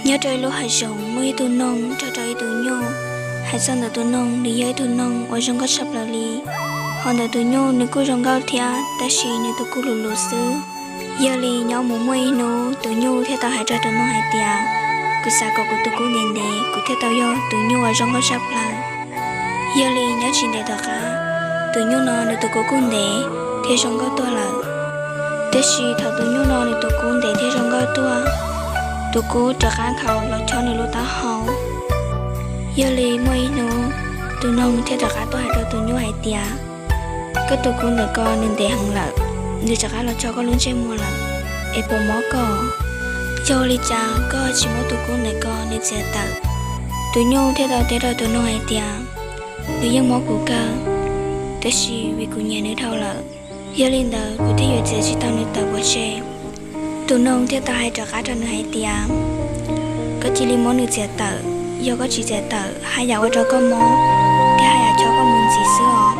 Nyob rau ib lub hav zoov muaj ib tug noog nrog rau ib tug nyuj. Hais txog ntawm tus noog, nws yog ib tug noog uas zoo nkauj tshaj plaws li. Ho ntawm tus nyuj nws kuj zoo nkauj thiab, tab sis nws tus kub luv luv xwb. Yog li nyob mus muaj ib hnub tus nyuj thiaj tau hais rau tus noog hais tias, kuv xav kom kuv tus kub ntev ntev, kuv thiaj tau yog tus nyuj uas zoo nkauj tshaj plaws. Yog li nyob tsis ntev tom qab, tus nyuj no nws tus kub kuj ntev thiab zoo nkauj tuaj lawm. Tiam sis thaum tus nyuj no nws tus kub ntev thiab zoo nkauj tuaj, tus kub rov qab nkhaus los chob nws lub taub hau. Yog li muaj ib hnub, tus noog thiaj rov qab tuaj hais rau tus nyuj hais tias, koj tus kub ntawm ko nws ntev heev lawm, nws rov qab los chob koj lub ntsej muag lawm, es puas mob koj? Yog ua li cas koj tsis muab tus kub ntawm ko nws txiav tawm? Tus nyuj thiaj tau teb rau tus noog hais tias, nws yeej mob kuv kawg, tiam sis vim kuv nyiam nws dhau lawm, yog li ntawd kuv thiaj yuav txiav tsis tau nws tawm pov tseg. Tus noog thiaj tau hais rov qab rau nws hais tias, koj cia li muab nws txiav tawm, yog koj tsis txiav tawm haj yam ua rau koj mob, thiab haj yam chob koj mus ntxiv xwb os.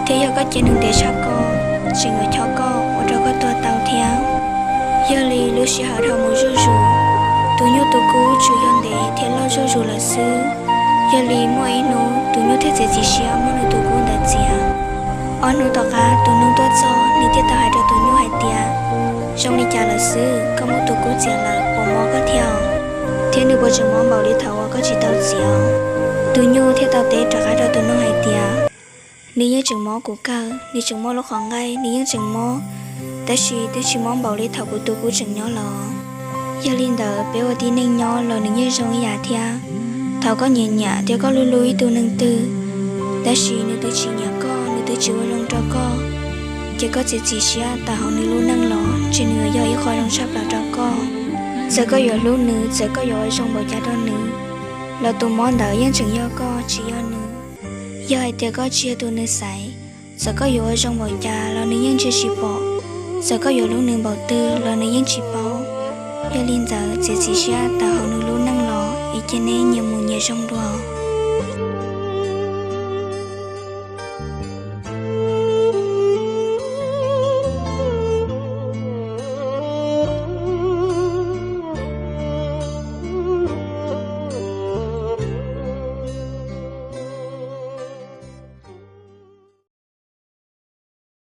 Thiab yog koj cia nws ntev tshaj ko, tseem yuav chob koj ua rau koj tuag tau thiab. Yog li lub sij hawm dhau mus zuj zus, tus nyuj tus kub tsuas yog ntev thiab loj zuj zus lawm xwb. Yog li muaj ib hnub tus nyuj thiaj txiav txim siab muab nws tus kub ntawd txiav. Ob hnub tom qab tus noog tuaj txog, nws thiaj tau hais rau tus nyuj hais tias, zoo li cas lawm xwb, koj muab tus kub txiav lawm puas mob koj thiab? Thiab nws puas tseem mob npaum li thaum uas koj tsis tau txiav? Tus nyuj thiaj tau teb rov qab rau tus noog hais tias, nws yeej tseem mob kuv kawg, nws tseem muaj lub qhov nqaij, nws yeej tseem mob, tab sis twb tsis mob npaum li thaum kuv tus kub tseem nyob los. Yog li ntawd peb ua tib neeg nyob los nws yeej zoo ib yam thiab. Thaum koj nyiam nyiam thiab koj hlub hlub ib tug neeg twg, tab sis nws twb tsis nyiam koj, nws twb tsis ua zoo rau koj, ces koj txiav txim siab tawm hauv nws lub neej los, ces nws yuav yog ib qho zoo tshaj plaws rau koj. Txawm koj yuav hlub nws, txawm koj yuav ua zoo npaum cas rau nws, los tus mob ntawd yeej tseem yog koj tsis yog nws. Yog hais tias koj tsis yog tus nws xaiv, txawm koj yuav ua zoo npaum cas los nws yeej ntsia tsis pom, txawm koj yuav hlub nws npaum twg los nws yeej tsis paub. Yog li ntawd txiav txim siab tawm hauv nws lub neej los es cia neb nyias mus nyias zoo dua.